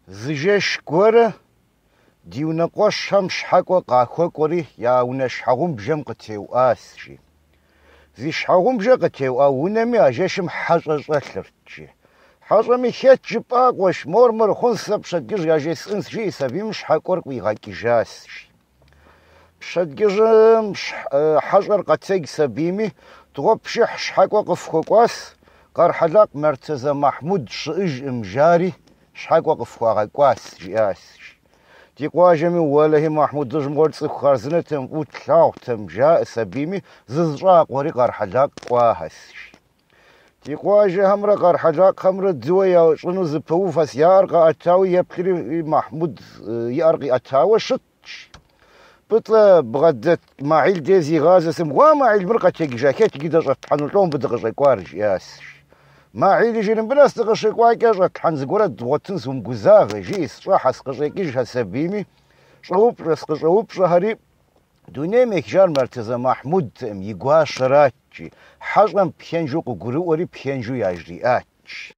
Зы жэщ гуэрэ ди унэкъуэщхэм щхьэкӏуэ къахуэкӏуэри я унэ щхьэгъумбжэм къытеуӏащ, жи. Зи щхьэгъумбжэ къытеуӏа унэми а жэщым хьэщӏэ щӏэлъырт, жи. Хьэщӏэми хэт жыпӏа, къуэш, мор мыр хъунщ, сэ пщэдджыжь яжесӏынщ, жиӏи сабийм щхьэкӏуэр къыӏуигъэкӏыжащ, жи. Пщэдджыжьым хьэщӏэр къэтэдж сабийми, дыгъуэпшыхь щхьэкӏуэ къыфхуэкӏуащ, Къэрхьэлакъ Мэртазэ Махьмуд щыӏэжкъым, жари щхьэкӏуэ къыфхуагъэкӏуащ, жиӏащ. Ди къуажэми, уэлэхьи, Махьмудыжь мыгъуэр цӏыху хъарзынэтэм, фӏыуэ тлъагъутэм, жаӏэ сабийми, зызыщӏакъуэри Къэрхьэлакъ кӏуахэщ. Ди къуажэхэмрэ къэрхьэлакъхэмрэ дыуэ ящӏыну зэпэувхэщ, я ӏэр къаӏэтауэ еплъри, Махьмуд и ӏэр къиӏэтауэ щытщ. Пӏытӏэ бгъэдэт Махьил дей зигъазэсым, уа Махьил, мыр къэтэджыжа, хэт иджы дэ щӏэтлъхьэну, лӏо мыбы дыкъыщӏэкӏуар, жиӏащ. Махьили жери, мыбы нэс дыкъыщыкӏуакӏэ щӏэтлъхьэн зыгуэрэ дгъуэтынщ, умыгузавэ, жиӏэс, щӏэхьэс, къыщӏекӏыжхэ сабийми, щӏэупщӏэс, къыщӏэупщӏэхэри, Дунейм ехыжар Мэртазэ Махьмудтэкъым, и гуащэрат, жи. Хьэщӏэм пхэнжу къыгурыӏуэри пхэнжу яжриӏат, жи.